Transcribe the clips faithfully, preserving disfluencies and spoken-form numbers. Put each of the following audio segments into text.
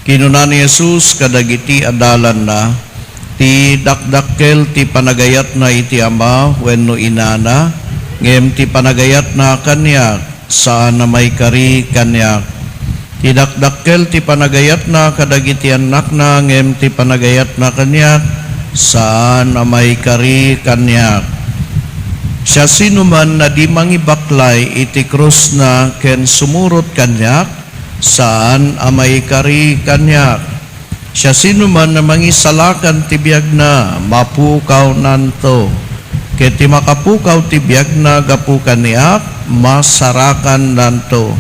Kinuna ni Jesus kadagiti adalanna, "Ti dakdakkel ti panagayatna iti ama wenno inana, ngem ti panagayatna kaniak, saan a maikari kaniak. Ti dakdakkel ti panagayatna kadagiti annakna, ngem ti panagayatna kaniak, saan a maikari kaniak. Siasinoman a di mangibaklay iti krusna ken sumurot kaniak, saan a maikari kaniak. Siasinoman a mangisalakan ti biagna, mapukawnanto. Ket ti makapukaw ti biagna gapu kaniak, masarakannanto.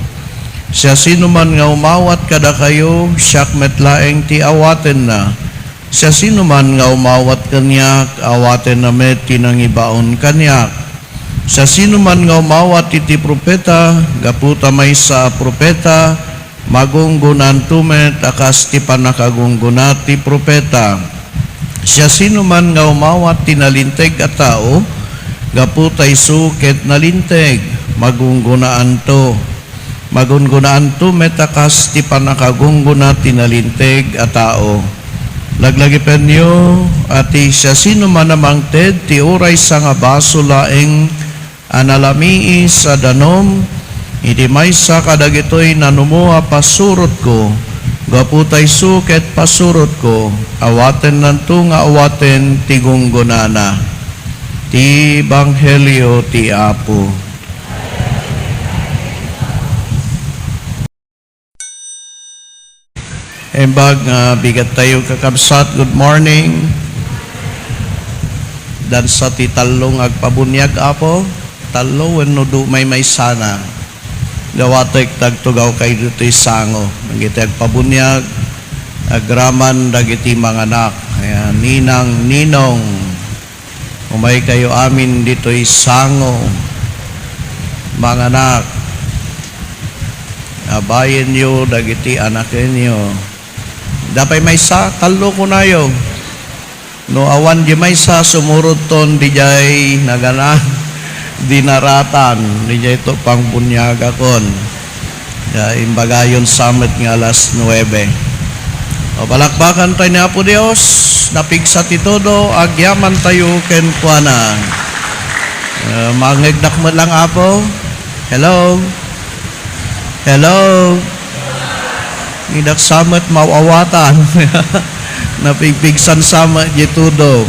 Siasinoman nga umawat kadakayo, siak met laeng ti awatenna. Siasinoman nga umawat kaniak, awatenna met ti nangibaon kaniak. Siasinoman nga umawat iti profeta, gapu ta maysa a profeta, magunggonaanto met a kas ti pannakagunggona ti profeta. Siasinoman nga umawat ti nalinteg a tao, gapu ta isu ket nalinteg, magunggonaanto. Magunggonaanto met a kas ti pannakagunggona ti nalinteg a tao. Laglagipenyo a ti siasinoman a mangted ti uray sangabasol laeng a nalamiis a danum iti maysa kadagitoy nanumo a pasurotko, gapu ta isu ket pasurotko, awatennanto nga awaten ti gunggonana." Ti Ebanghelio ti Apo. Imbag nga bigat tayo, kakabsat, good morning. Dansa ti tallo nga agpabuniag, Apo. Tallo wenno du-, maymaysana. Gawatek tagtugaw kay ditoy sango. Dagiti agpabuniag, agraman dagiti manganak. Ayan, ninang, ninong. Umay kayo amin ditoy sango, manganak. Abayenyo dagiti anakenyo. Dapay maysa, tallo kunayo. No awan di maysa, sumurot ton dijay nagana, dinaratan, dijay to pangbuniagakon. Ya, imbagayon sa met nga alas nuebe. O, palakpakan tayo ni Apo Dios, napigsa ti todo, agyaman tayo kenkuana. Eh, mangegdak met lang, Apo. Hello? Hello? Idak sa met mawawatan. Napigpigsan sa met di todo.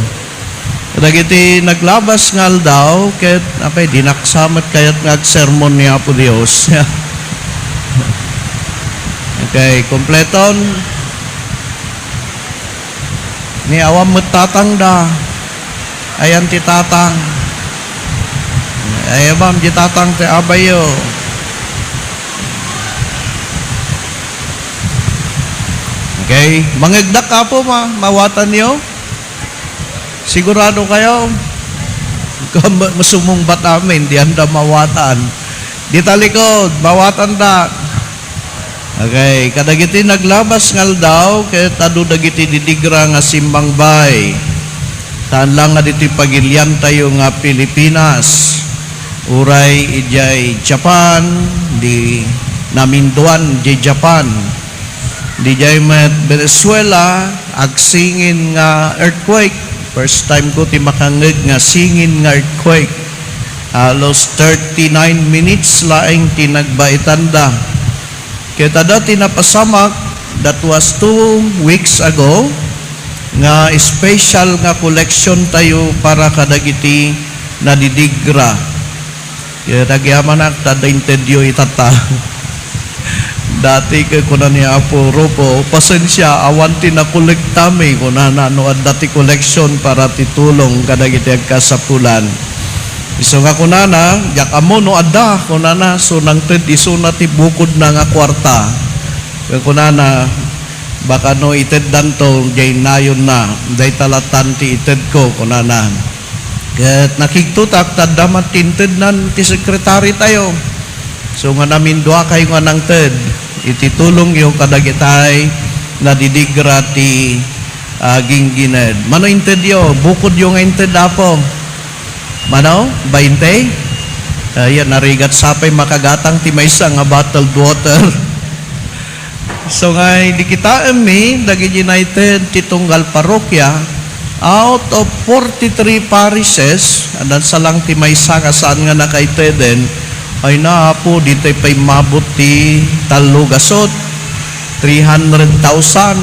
Dagiti naglabas nga aldaw, ket apay, dinak sa met kayat nga agsermon ni Apo Dios. Okay, kompleton. Ni awan met tatang da. Ayan ti tatang. Ay, abam, di tatang ti abayo. Okay, mangegdak, Apo, ma-, mawatanyo? Sigurado kayo? Kam-, masumungbat amin, di anda mawatan. Di talikod, mawatan da. Okay, kadagiti naglabas nga aldaw, ket adu dagiti didigra nga simmangbay. Saan lang nga ditoy pagilian tayo nga Pilipinas. Uray idiay Japan, di naminduan di Japan. Didiay met Venezuela, agsingin nga earthquake. First time ko ti makangeg nga singin nga earthquake. Halos thirty-nine minutes laeng ti nagbaetanda. Ket adda ti napasamak, that was two weeks ago, nga special nga collection tayo para kadagiti nadidigra. Ket agyamanak, ta adda intedyo itata. Dati ket kuna ni Apo Rufo, "Pasensia, awan ti nakolektami," kunana, "no adda ti koleksyon para ti tulong kadagiti agkasapulan." Isu nga kunana, "Diak ammo no adda," kunana, "so nangted isuna ti bukodna nga kuarta." Ket kunana, "Baka no iteddanto, diay nayonna, dayta latan ti itedko," kunana. Ket nakigtotak ta adda met ti intednan ti sekretary tayo. So nga namindua kayo nga nangted iti tulongyo kadagitay nadidigra ti, ah, ginggined. Mano intedyo? Bukodyo nga inted, Apo? Mano? Bainte? Ayan, narigat sapay makagatang ti maysa nga bottled water. So nga, idi kitaenmi, dagiti naited ti tunggal parokya, out of forty-three parishes, adda sa lang ti maysa nga saan nga nakaiteden, ay na, Apo, ditay pay mabut ti tallo gasut, three hundred thousand.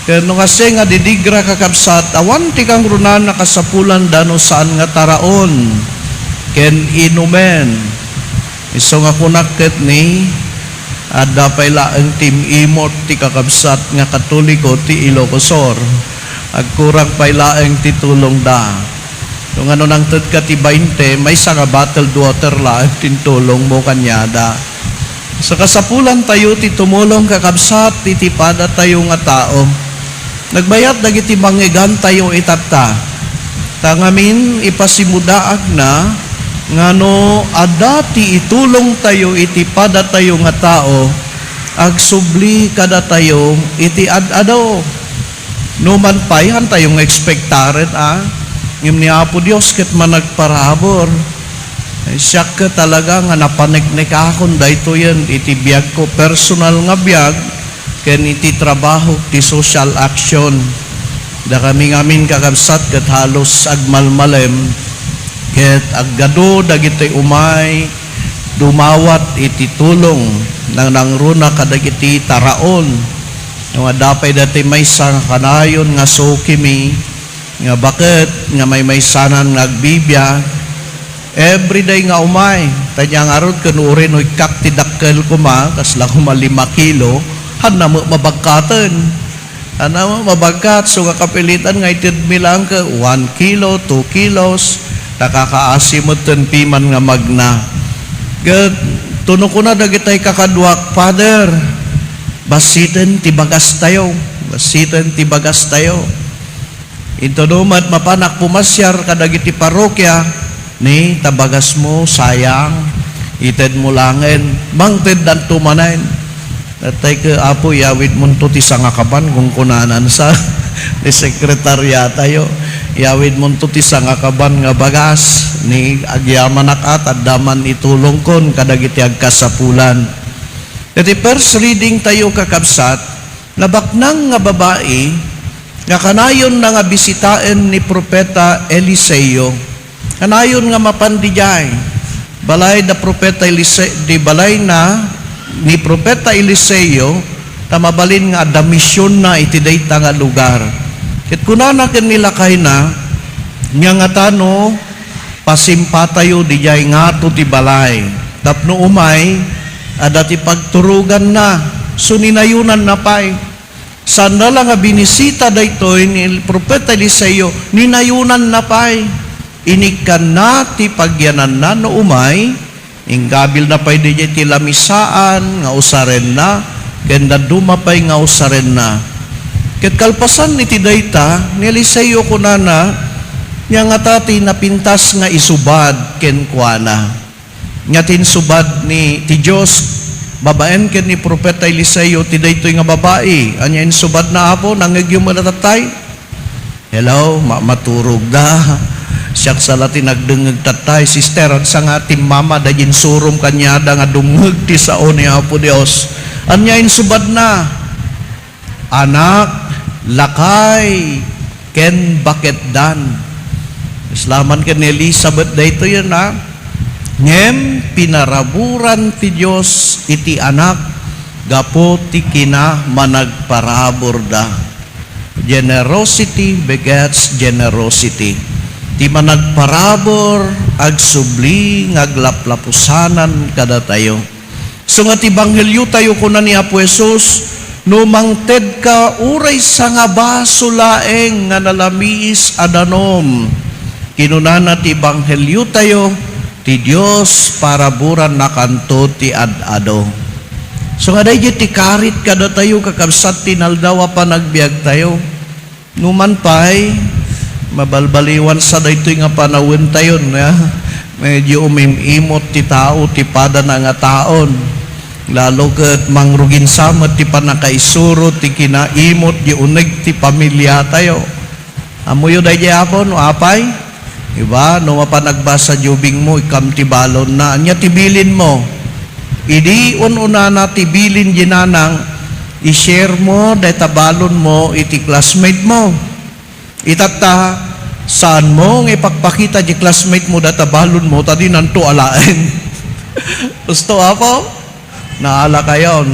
Ken no kasta nga didigra, kakabsat, awan ti kangrunaan a kasapulanda no saan nga taraon ken inumen. Isu nga kunak ket ni, adda pay laeng ti im-imot ti kakabsat nga Katoliko ti Ilocos Sur. Agkurang pay laeng ti tulongda. No nga no nangtedka ti bainte, maysa nga bottled water laeng ti intulongmo kaniada. So, kasapulantayo ti tumulong, kakabsat, iti padatayo nga tao. Nagbayat dagiti mangngegantayo itatta. Ta ngamin, ipasimudaakna nga no adda ti itulongtayo iti padatayo nga tao, agsubli kadatayo iti ad-ado. Numan pay, haantayo nga ekspektaren, a? Ngem ni Apo Dios ket managparabur. Ay, siak ket talaga nga napaneknekakon daytoyen iti biagko, personal nga biag, ken iti trabaho ti social action. Dakami ngamin, kakabsat, ket halos agmalmalem, ket aggadu dagiti umay dumawat iti tulong, nangnangruna kadagiti taraon. No adda pay dati maysa nga kanayon nga sukimi, nga baket nga maymaysanan nga agbibiag, everyday nga umay, ta diay ngarud ken uray no ikkak ti dakkel koma, kasla koma lima kilo, haanna met mabagkaten. Haanna met mabagkat, so nga kapilitan nga itedmi laeng ket one kilo, two kilos, nakakaasi met ten piman nga magna. Ket tuno kuna dagitay kakaduak, Father, bassiten ti bagastayo, bassiten ti bagastayo. Intono met mapanak pumasiar kadagiti parokya, ni, ta bagasmo, sayang, itedmo laengen, mangteddanto manen. Natay ket, Apo, iyawidmonto ti sangakaban, kunkunanan sa ni sekretariatayo. Iyawidmonto ti sangakaban nga bagas, ni, agyamanak a, ta adda man itulongkon kadagiti agkasapulan. Iti first reading tayo, kakabsat, nabaknang nga babai nga kanayonna nga bisitaen ni Propeta Eliseo. Kanayon nga mapan didiay balay da Propeta Elise-, di balayna ni Propeta Eliseo, ta mabalin nga adda misionna iti dayta nga lugar. Ket kunana ken ni lakayna, "Nia ngata no pasimpatayo didiay ngato ti balay, tapno umay adda ti pagturoganna, so ninayonanna pay." Saanna la nga binisita daytoy ni Propeta Eliseo, ninayonanna pay. Inikkanna ti pagyananna no umay, inggabilna pay didiay ti lamisaan nga usarenna, ken dadduma pay nga usarenna. Ket kalpasan iti dayta, ni Eliseo kunana, "Nia ngata ti napintas nga isubad kenkuana?" Nia ti insubad ni, ti Dios babaen ken ni Propeta Eliseo ti daytoy nga babai. Ania insubadna, Apo? Nangngegyo met a tattay? Hello, ma-, maturogda. Siak sa la ti nagdengngeg tattay. Sister, agsa nga timmama da insurom kaniada nga dumngeg ti sao ni Apo Dios. Ania insubadna? Anak, lakay, ken baketdan. Islaman ken ni Elizabeth daytoy, a. Ngem pinaraburan ti Dios iti anak gapu ti kinamanagparaburda. Generosity begets generosity. Ti managparabur, agsubli nga aglaplapusanan kadatayo. Isu nga ti ebangheliotayo, kuna ni Apo Jesus, "No mangtedka uray sangabasol laeng nga nalamiis a danum," kinunana ti ebangheliotayo, "ti Dios paraburannakanto ti ad-ado." Isu nga daydiay ti karit kadatayo, kakabsat, ti inaldaw a panagbiagtayo. Numan pay, mabalbaliwan sa daytoy nga panawentayon, a, medyo umim-imot ti tao ti padana nga taon. Lalo ket mangrugin sa met ti pannakaisuro ti kinaimot ti uneg ti pamiliatayo. Ammoyo daydiay, Apo, no apay? Diba? No mapan agbasa ti ubingmo, ikkam ti balonna. Ania ti bilinmo? Idi un-unana ti bilin ti nanang, I-share mo dayta balon mo iti classmate mo. Itatta, saan mo nga ipakpakita di classmate mo dayta balon mo, ta dinanto alaen. Gusto, Apo? Naala kayon.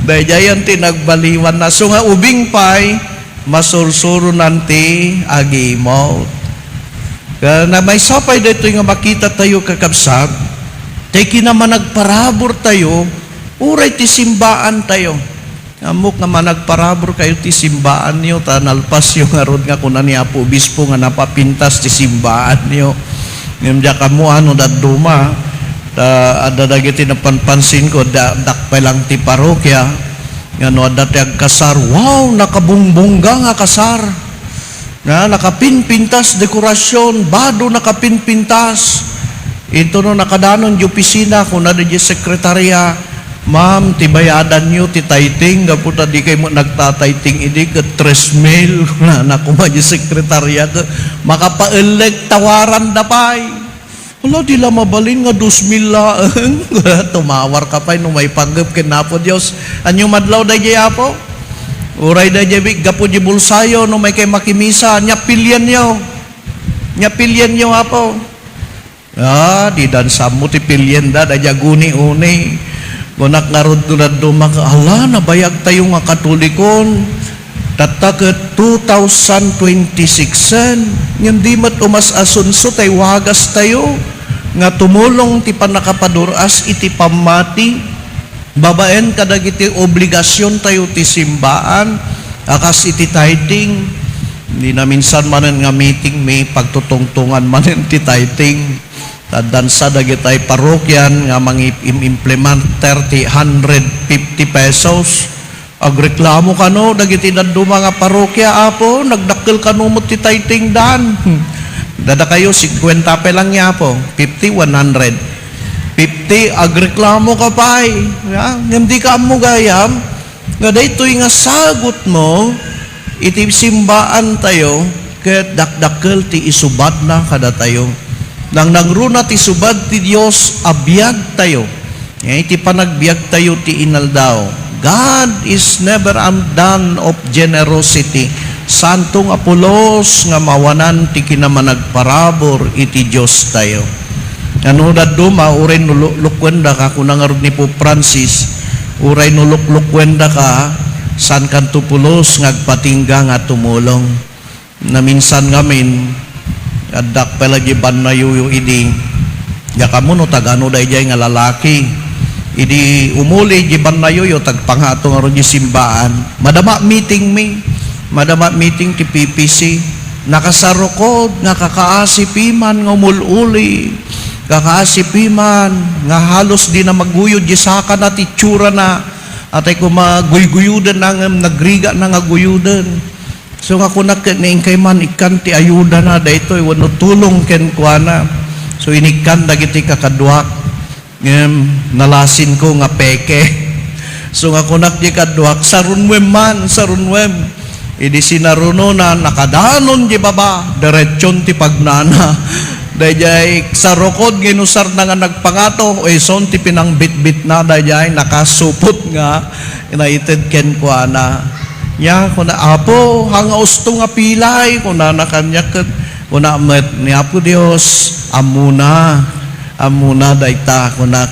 Daydiayen ti nagbaliwanna. So nga ubing pay, masursuronan ti agimut. Kaya na may sapay daytoy nga makita tayo, kakabsat, tay kinamanagparabur tayo, uray ti simbaan tayo. Ammok nga managparabur kayo ti simbaanyo, ta nalpasyo ngarud nga kuna ni Apo Obispo nga napapintas ti simbaanyo. Ngem diak ammo no dadduma, ta adda dagiti napanpansin ko, da-, dakpelang ti parokia, nga no adda ti agkasar, wow, nakabungbongga nga kasar. Nga nakapinpintas dekorasyon, bado nakapinpintas. Intono nakadanon di opisina, kuna di sekretarya, "Ma'am, ti bayadanyo ti tithing, gapu ta di kayo nagtatithing idi ket tres mil." Kuna na kuma di sekretarya, ket makapaellek tawaran da pay. Wala, di la mabalin nga dos mil laeng. Tumawar ka pay no maipanggep ken Apo Dios. Ania madlaw daydiay, Apo? Uray daydiay bi-, gapu di bulsayo no may kay makimisa. Ania pilienyo? Ania pilienyo, Apo? Ah, di dan sammo ti pilienda, daydiay aguni-uni. Kunak ngarud no dadduma, ala, nabayag tayo nga Katolikon. Tatta ket two thousand twenty-six-en, ngem di met umas-asunso tay wagas tayo nga tumulong ti pannakapadur-as iti pammati babaen kadagiti obligasion tayo ti simbaan, a kas iti tithing. Di naminsan manen nga meeting mi, pagtutungtungan manen ti tithing. Addansa dagitay parokian nga mangi-, im-, implementer ti hundred fifty pesos. Agreklamo kano dagiti dadduma nga parokia, "Apo, nagdakkel kano met ti tithing dan." Dadakayo, singkuenta pay lang ya, Apo. Fifty, one hundred. Fifty, agreklamo ka pay. Ya, ngem di ka ammo gayam nga daytoy nga sagut mo iti simbaan tayo, ket dakdakkel ti isubadna kadatayo. Nangnangruna ti subad ti Dios a biag tayo. Nga iti panagbiag tayo ti inaldaw, God is never undone of generosity. Santo nga pulos nga mawanan ti kinamanagparabur iti Dios tayo. Ano dadduma, uray no lu-, luklukuendaka, kuna ngarud ni Pope Francis, uray no luklukuendaka, saan kanto pulos nga agpatingga nga tumulong. Naminsan ngamin, addak pay la di bannayoyo idi. Diak ammo no tagano daydiay nga lalaki. Idi umuli di bannayoyo, tagpangato ngarud di simbaan. Madama meeting mi. Madama meeting ti P P C. Nakasarukod nga kakaasi piman nga umul-uli. Kakaasi piman nga halos di na maguyod di sakana ti itsurana. Atay koma guyguyoden na ngem nagriga na nga guyuden. So nga kunak ket ni inkay man ikkan ti ayudana daytoy wenno tulong kenkuana. So inikkan dagiti kakaduak, ngem nalasinko nga peke. So nga kunak di kaduak, "Sarunwem man, sarunwem." Idi sinarunona, nakadanon di baba, diretson ti pagnana. Daydiay sarukod nga inusarna nga nagpangato, o ison ti pinangbitbitna daydiay, nakasupot nga naited kenkuana. Nia, kuna, "Apo, haan nga usto nga pilay," kunana kaniak ket kuna met ni Apo Dios, "Ammona, ammona dayta," kunak.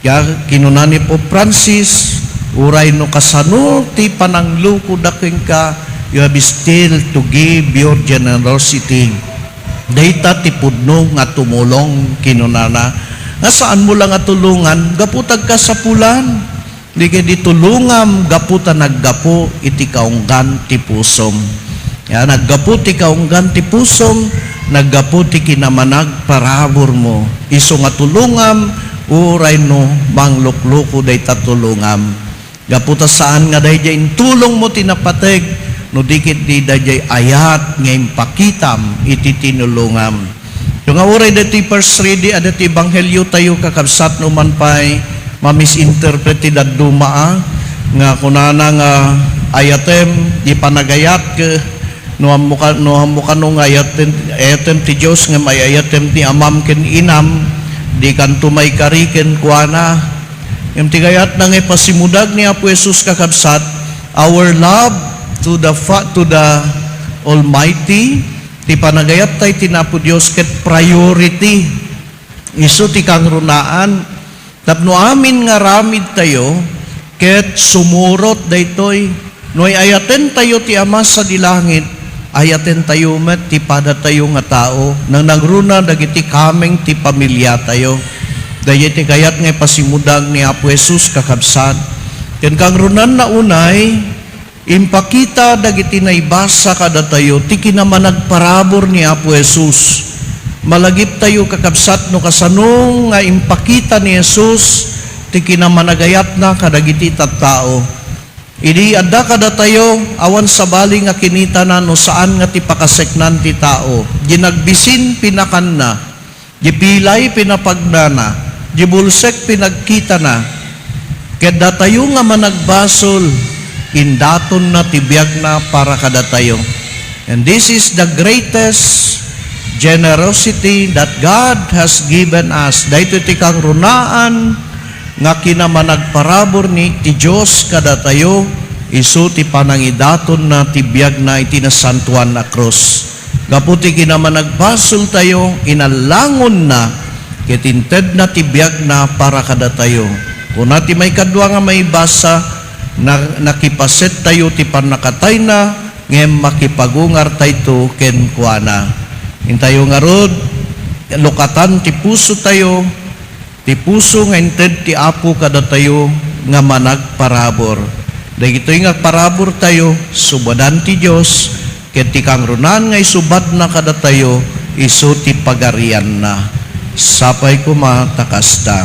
Nia, kinuna ni Pope Francis, "Uray no kasano ti pananglukoda kenka, you have still to give your generosity." Dayta ti pudno nga tumulong, kinunana, nga saanmo la nga tulongan gapu ta agkasapulan. Di ket di tulongam gapu ta naggapu iti kaunggan ti pusom. Ya, naggapu ti kaunggan ti pusom, naggapu ti kinamanagparaburmo. Isu nga tulongam, uray no manglukluko dayta tulongam. Gapu ta saan nga daydiay intulongmo ti napateg, no di ket di daydiay ayat nga impakitam iti tinulongam. So nga uray daytoy first reading a daytoy ebanghelio tayo, kakabsat, no man pay mamisinterpret ti dadduma, a, nga kunana nga ayatem di panagayat, ke-, no ammo ka-, no ammo kano nga ayatem, ayatem ti Dios ngem ay-ayatem ti amam ken inam, di kanto maikari kenkuana. Ngem ti kayatna nga ipasimudag ni Apo Jesus, kakabsat, our love to the fa-, to the Almighty, ti panagayat tay ti Apo Dios ket priority. Isu ti kangrunaan tapno amin nga aramid tayo ket sumurot daytoy. No ay-ayaten tayo ti Ama sadi langit, ayaten tayo met ti padatayo nga tao, nanangruna dagiti kameng ti pamiliatayo. Daydiay ti kayat nga ipasimudag ni Apo Jesus, kakabsat. Ken kangrunaan na unay, impakita dagiti naibasa kadatayo ti kinamanagparabur ni Apo Jesus. Malagiptayo, kakabsat, no kasano nga impakita ni Jesus ti kinamanagayatna kadagiti tattao. Idi adda kadatayo, awan sabali nga kinitana no saan nga ti pakaseknan ti tao. Di nagbisin, pinakanna. Di pilay, pinapagnana. Di bulsek, pinagkitana. Ket datayo nga managbasol, indatonna ti biagna para kadatayo. And this is the greatest generosity that God has given us. Daytoy ti kangrunaan nga kinamanagparabur ni ti Dios kadatayo, isu ti panangidatonna ti biagna iti nasantoan a krus. Gapu ti kinamanagbasoltayo, inallangonna ket intedna ti biagna para kadatayo. Kuna ti maikadua nga maibasa, na, nakipasettayo ti pannakatayna, ngem makipagungartayto kenkuana. Intayo ngarud, lukatan ti pusotayo, ti puso nga inted ti Apo kadatayo nga managparabur. Dagitoy nga paraburtayo, subadan ti Dios, ket ti kangrunaan nga isubadna kadatayo, isu ti pagarianna. Sapay koma ta kasta.